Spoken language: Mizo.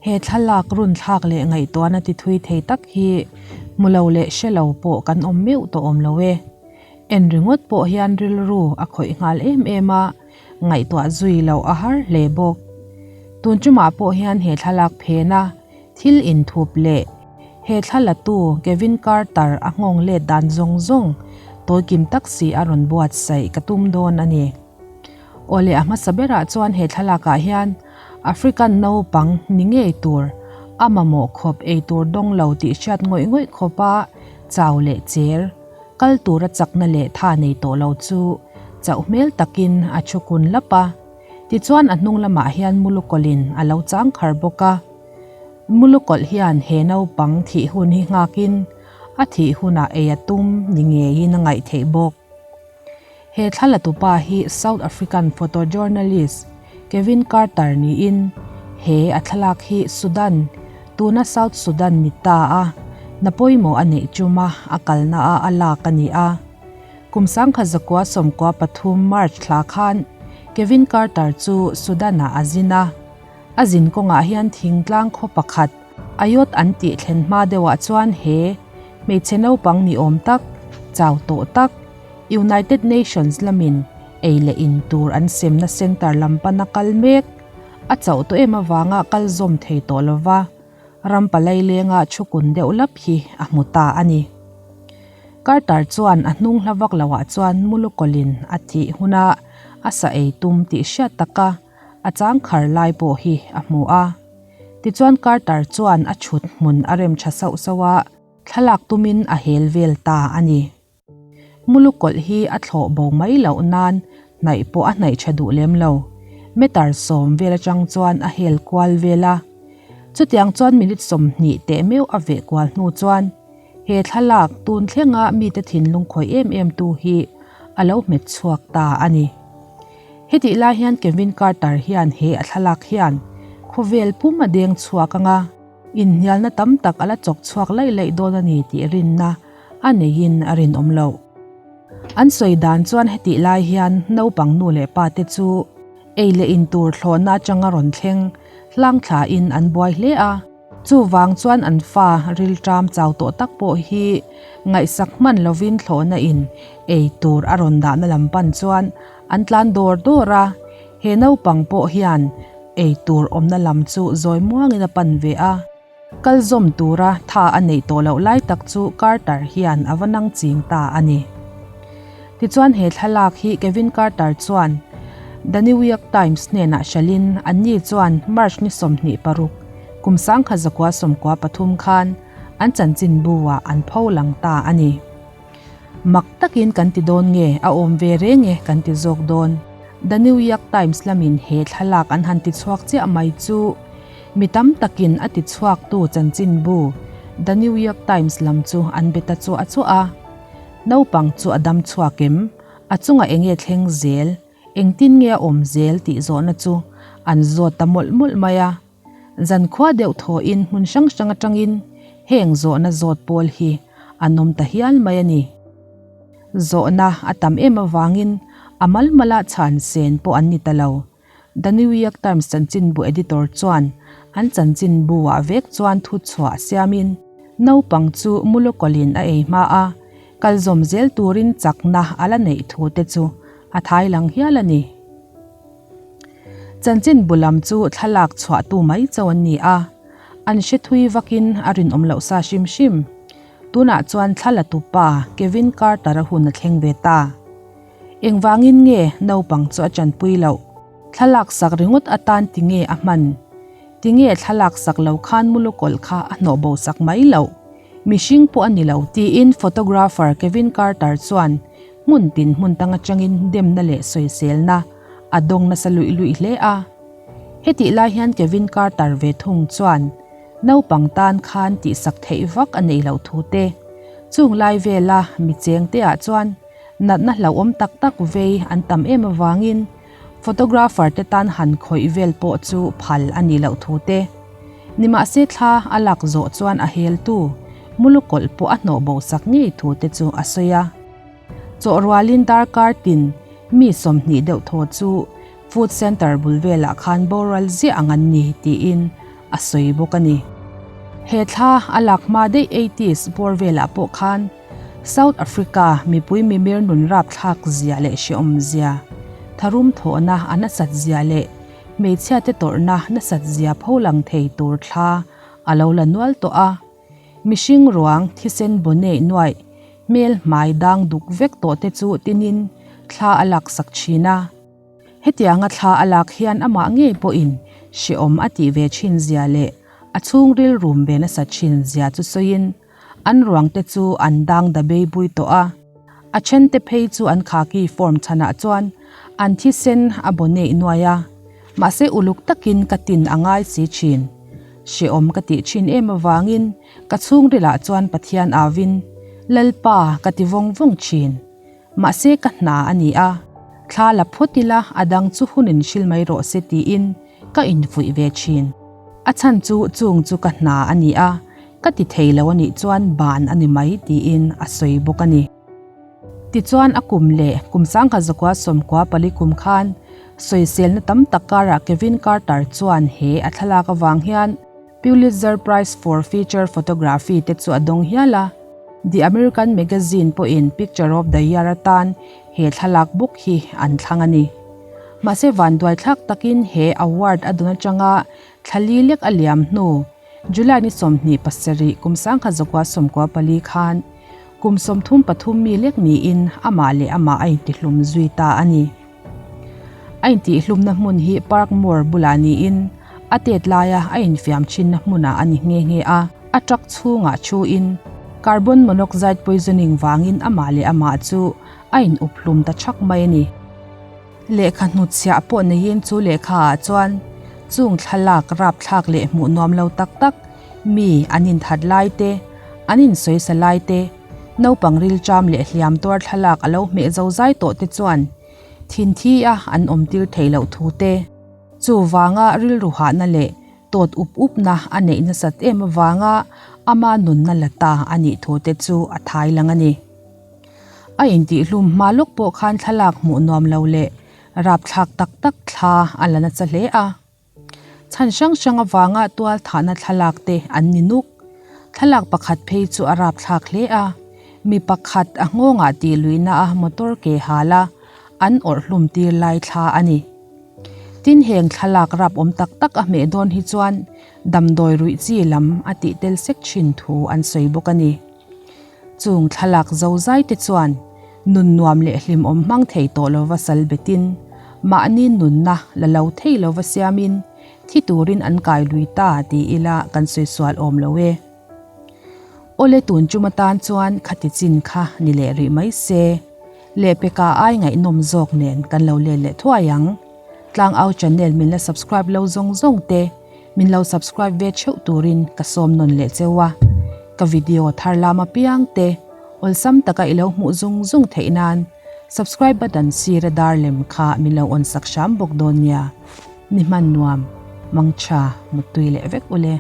He thlalak runthlak leh ngaihtuahna ti thui thei tak hi hmu lo leh hre lo pawh kan awm meuh tawh awm lo e. En ringawt pawh hian rilru a khawih nghal em em a, ngaihtuah zui loh a har hle bawk. Tun tumah pawh hian he thlalak phena thil inthup leh he thla latu Kevin Carter a nghawng let dan zawng zawng tawikim tak si a rawn buatsaih ka tum dawn a ni. Awle a hmasa berah chuan he thlalakah hian African naupang ni ngei tur a mamawh khawp ei tur dawng lo tih hriat ngawih ngawih khawpa chau leh cher kal tura chakna leh tha nei tawh lo chu chauh hmel takin a thu kun lap a. Tichuan a hnung lamah hian Mulukawlhin a lo chang khar bawk a. Mulukawlh hian he naupang thih hun hi nghakin a thih hunah ei a tum ni ngeiin a ngaih theih bawk. He thlalatupa hi South African photojournalist Kevin Carter niin he a thlalak hi Sudan, tuna South Sudan ni ta a, hna pawimawh a neih chuma a kalna a a lak a ni a. Kum 1993 March thla khan Kevin Carter chu Sudan-ah a zin a. A zin kawngah hian thingtlang khaw pakhat Ayod an tih thlen hma deuhah chuan he hmeichhe naupang ni awm tak, chau tawh tak, United Nations lamin ei leh in tur an semna centre lam pana kal mek a chauh tawh em avanga kal zawm thei tawh lova ram palai lenga thu kun deuh lap hi a hmu ta a ni. Carter chuan a hnung hla vak loah chuan Mulukawlin a thih huna a sa ei tum tih hriat taka a chang khar lai pawh hi a hmu a. Tichuan Carter chuan a chhut hmun a rem tha sauh sauh a, thlalak tumin a hel vel ta a ni. Mulukawlh hi a thlawh bo mai loh nan hnaih pawh a hnaih tha duh lem lo. Meter 10 vel atang chuan a hel kual vel a. Chutiang chuan minute 20 teh meuh a veh kual hnu chuan he thlalak tun thlenga mite thinlung khawih em em tu hi a lo hmet chhuak ta a ni. Hetih lai hian Kevin Carter hian he a thlalak hian khawvel pum a deng chhuak anga inhnialna tam tak a la chawk chhuak laih laih dawn a ni tih rinna a neiin a rinawm loh. An sawi dan chuan hetih lai hian naupang nu leh pa te chu ei leh in tur thlawhna atanga rawn thleng hlang thlain an buai hle a. Chuvang chuan an fa rilṭam chau tawh tak pawh hi ngaihsak hman lovin thlawhna in ei tur a rawn dahna lam pan chuan an tlan dawr dawr a, he naupang pawh hian ei tur awmna lam chu zawi muangin a pan ve a. Kal zawm tura tha a neih tawh loh lai tak chu Carter hian a va nang ching ta a ni. Tichuan he thlalak hi Kevin Carter chuan The New York Times hnenah hralhin anni chuan March ni 26, kum 1993 khan an chanchinbu ah an pho lang ta a ni. Mak takin kan ti dawn nge a awm ve reng e kan ti zawk dawn. The New York Times lamin he thlalak an han ti chhuak chiah mai chu mi tam takin a ti chhuaktu chanchinbu The New York Times lam chu an be ta chuah chuah a. Naupang chu a dam chhuak em? A chungah enge thleng zel? Engtin nge a awm zel tih zawhna chu an zawt ta mawlh mawlh mai a. Zankhua deuh thawhin hmun hrang hrang atangin heng zawhna zawt pawl hi an awm ta hial mai a ni. Zawhna a tam em avangin a mal mala chhan sen pawh an ni ta lo. The New York Times chanchinbu editor chuan an chanchinbu ah vek chuan thu chhuah siamin naupang chu mulukawlhin a ei hma a, kal zawm zel turin chakna a la neih thu te chu a thai lang hial a ni. Chanchinbu lam chu thlalak chhuahtu mai chauh an ni a, an hre thui vakin a rinawm loh sa hrim hrim. Tunah chuan thlalatu pa Kevin Carter-a hun a thleng ve ta. Engvangin nge naupang chu a chanpui loh? Thlalak sak ringawt atan tinge a hman? Tinge thlalak sak lo khan mulukawlh kha a hnawh bo sak mai loh? Mihring pawh a ni lo tiin photographer Kevin Carter chuan hmun tin hmun tang atangin demna leh sawiselna a dawng nasa luih luih hle a. Hetih lai hian Kevin Carter ve thung chuan naupang tan khan tihsak theih vak a neih loh thu te, chung lai vela mi cheng te ah chuan natna hlauhawm tak tak vei an tam em avangin photographer te tan han khawih vel pawh chu phal a nih loh thu te. Nimahse thla a lak zawh chuan a heltu mulukawlh pawh a hnawh bo sak ngei thu te chu a sawi a. Chawhrualin darkar tin mi 20 deuh thaw chu food centre bul velah khan boral ziah ang an ni tiin a sawi bawk a ni. He thla a lak hma daih eighties bawr velah pawh khan South Africa mipui mimir nun rapthlak zia leh hrehawm zia, tharum thawhna a nasat zia leh hmeichhiate tawrhna nasat zia pholang thei tur thla a lo la nual tawh a. Mihring ruang thisen bawneih nuaih hmel hmai dang duk vek tawh te chu tinin thla a laksak thin a. Hetianga thla a lak hian amah ngei pawhin hrehawm a tih ve thin zia leh a chhungril rum ve nasa thin zia chu sawiin an ruang te chu an dang da bei bui tawh a. A then te phei chu an khaki form chhanah chuan an thisen a baw neih nuai a, mahse uluk takin ka tin a ngai si thin. Hrehawm ka tih thin em avangin ka chhungrilah chuan Pathian avin Lalpa ka ti vawng vawng thin. Mahse ka hna a ni a, thla la phawt ila a dang chu hun in hril mai rawh se tiin ka infuih ve thin. A chhan chu chung chu ka hna a ni a, ka ti thei lo a nih chuan ban a ni mai tiin a sawi bawk a ni. Tichuan a kum leh kum sangkhat zakua sawmkua pali kum khan sawiselna tam tak karah Kevin Carter chuan he a thlalak avang hian Pulitzer Prize for Feature Photography te chu a dawng hial a, The American Magazine pawhin Picture of the Year atan he thlalak bawk hi an thlang a ni. Mahse vanduaithlak takin he award a dawn atanga thla li lek a liam hnu, July ni 27 kum 1994 khan kum 33 mi lek niin amah leh amah a intihlum zui ta a ni. A intihhlumna hmun hi Parkmoor bulah niin a tet laia a infiam thinna hmunah a ni nghe nghe a. A truck chhungah thuin carbon monoxide poisoning vangin amah leh amah chu a in up hlum ta thak mai a ni. Lehkha hnutchhiah pawh neiin chu lehkha ah chuan chung thlalak rapthlak leh hmuh nuam lo tak tak mi an inthat lai te, an insawisa lai te, naupang rilṭam leh hliam tuar thlalak a lo hmeh zo zai tawh te chuan Thinthi a an awm tir theih loh thu te, chuvanga rilru hahna leh tawt up upna a neih nasat em avanga ama nunna la ta a nih thu te chu a thai lang a ni. A intihhlum hma lawk pawh khan thlalak hmuh nuam lo leh rapthlak tak tak thla a la nasa hle a. Chhan hrang hrang avanga tual thahna thlalak te an ni nuk. Thlalak pakhat phei chu a rapthlak hle a, mi pakhat a nghawngah tih luihna a motor ke hal a, an awrh hlum tir lai thla a ni. Tin heng thlalak rap awm tak tak a hmeh dawn hi chuan damdawi ruih chi lam a tih tel sek thin thu an sawi bawk a ni. Chung thlalak zozai te chuan nun nuam leh hlimawm hmang thei tawh lova sal betin, mahni nunna la lo thei lova siamin thi turin an kai lui ta ti ila kan sawi sual awm lo e. Awle tun chum atan chuan khati chin kha ni leh rih mai se, lehpeka ai ngaihnawm zawk nen kan lo let leh thuai ang. Tlangau channel min la subscribe lo zawng zawng te min lo subscribe ve theuh turin ka sawm nawn leh cheu a, ka video thar lam apiang te awlsam taka i lo hmuh zung zung theih nan subscribe button sira dar lem kha min lo on sak hram bawk dawn nia, ni hman nuam, mangtha, muttui leh vek ule.